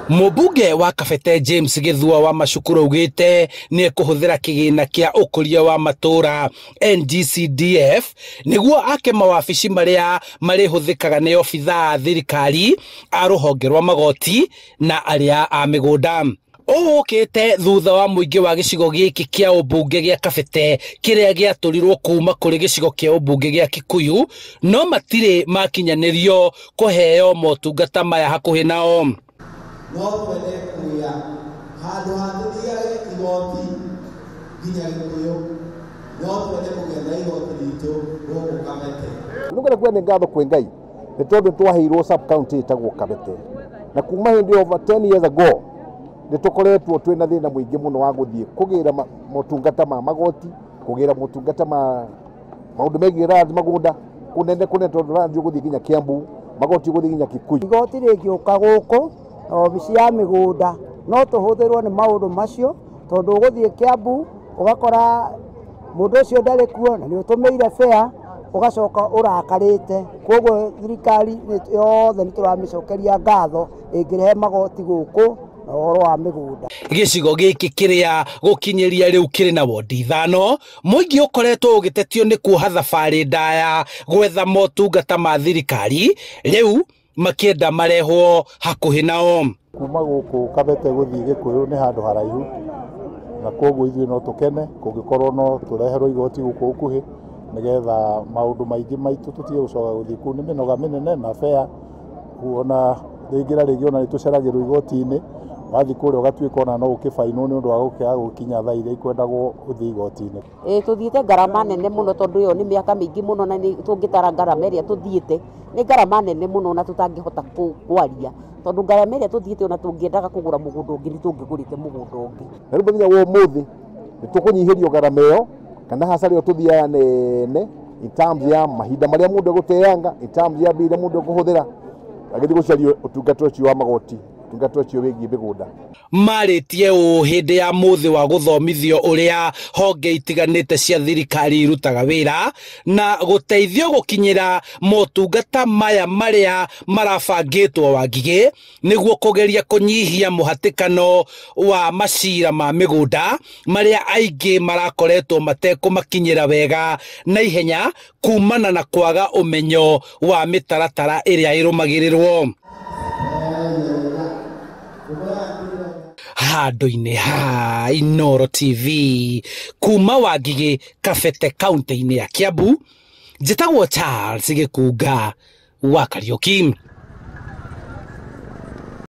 Mũmbunge wa Kabete James Gĩthua wa Macukuru augĩte nĩ ekũhũthĩra kĩgĩna kĩa ũkũria wa matũũra NGCDF nĩguo ake mawabici marĩa marĩhũthĩkaga nĩ obithaa a thirikari a rũhonge rwa magoti na arĩa a mĩgũnda. Ũũ ũkĩte thutha wa mũingĩ wa gĩcigo gĩkĩ kĩa ũmbunge gĩa Kabete kĩrĩa gĩatũrirwo kuma kũrĩ gĩcigo kĩa ũmbunge gĩa Kikuyu no matirĩ makinyanĩrio kũheo motungata maya hakuhĩ nao. No twende kũgĩa handũ ha tũthiage igoti nginya Gĩkũyũ, no twende kũgĩa na igoti ritũ gũkũ Kabete. Nĩngwenda kuga nĩ ngatho kwĩ Ngai nĩ tondũ twaheirwo sub county ĩtagwo Kabete, na kuma hĩndĩ over 10 years ago nĩ tũkoretwo twĩna thĩna mũingĩ mũno wa gũthiĩ kũgĩra motungata ma magoti, kũgĩra motungata ma maũndũ megiĩ rangi magũnda kũnene kũnene, tondũ rangi ũgũthiĩ nginya Kiambu, magoti ũgũthiĩ nginya Kikuyu. Igoti rĩngĩũka gũkũ na obici ya mĩgũnda no tũhũthĩrwo nĩ maũndũ macio, tondũ ũgũthiĩ Kiambu ũgakora mũndũ ũcio ndarĩ kuo na nĩ ũtũmĩire fare ũgacoka ũrakarĩte. Koguo thirikari yothe nĩ tũramĩcokeria ngatho ĩngĩrehe magoti gũkũ na ũhoro wa mĩgũnda. Gĩcigo gĩkĩ kĩrĩa gũkinyĩria rĩu kĩrĩ na wondi 5, mũingĩ ũkoretwo ũgĩtetio nĩ kuoha thabarĩ ndaya gwetha motungata ma thirikari, rĩu makĩenda marehwo hakuhĩ nao. Kuma gũkũ Kabete gũthiĩ Gĩkũyũ nĩ handũ haraihu, na koguo ithuĩ no tũkene kũngĩkorwo no tũreherwo igoti gũkũ gũkuhĩ nĩgetha maũndũ maingĩ maitũ tũtige gũcoka gũthiĩ kũu. Nĩ mĩnoga mĩnene na fare, ona rĩngĩ na rĩngĩ ona nĩ tũceragĩrwo igoti-inĩ, wathiĩ kũrĩa ũgatuĩka ona no ũkĩbainwo nĩ ũndũ wa gũkĩaga gũkinya thaa iria ikwendagwo ũthiĩ igoti-inĩ. Tũthiĩte ngarama nene mũno tondũ ĩyo nĩ mĩaka mĩingĩ mũno, na nĩ tũngĩtara ngarama ĩrĩa tũthiĩte nĩ ngarama nene mũno na tũtangĩhota kwaria, tondũ ngarama ĩrĩa tũthiĩte ona tũngĩendaga kũgũra mũgũnda ũngĩ nĩ tũngĩgũrĩte mũgũnda ũngĩ. Na rĩu mũthenya wa ũmũthĩ nĩ tũkũnyihĩrio ngarama ĩyo kana hasara ĩyo tũthiaga nene in terms ya mahinda marĩa mũndũ egũteanga, in terms ya mbia iria mũndũ ekũhũthĩra agĩthiĩ gũcaria ũtungata ũcio wa magoti, ũtungata ũcio wĩgiĩ mĩgũnda. Marĩtie ũũ hĩndĩ ya mũthĩ wa gũthomithio ũrĩa honge itiganĩte cia thirikari irutaga wĩra na gũteithio gũkinyĩra motungata maya marĩa marabangĩtwo Wangigĩ nĩguo kũgeria kũnyihia mũhatĩkano wa macira ma mĩgũnda marĩa aingĩ marakoretwo matekũmakinyĩra wega na ihenya kumana na kwaga ũmenyo wa mĩtaratara ĩrĩa ĩrũmagĩrĩrwo. Handũ-inĩ ha Inooro TV kuma Wangigĩ Kabete kaunti-inĩ ya Kiambu, njĩtagwo Charles Gĩkunga wa Kariũki.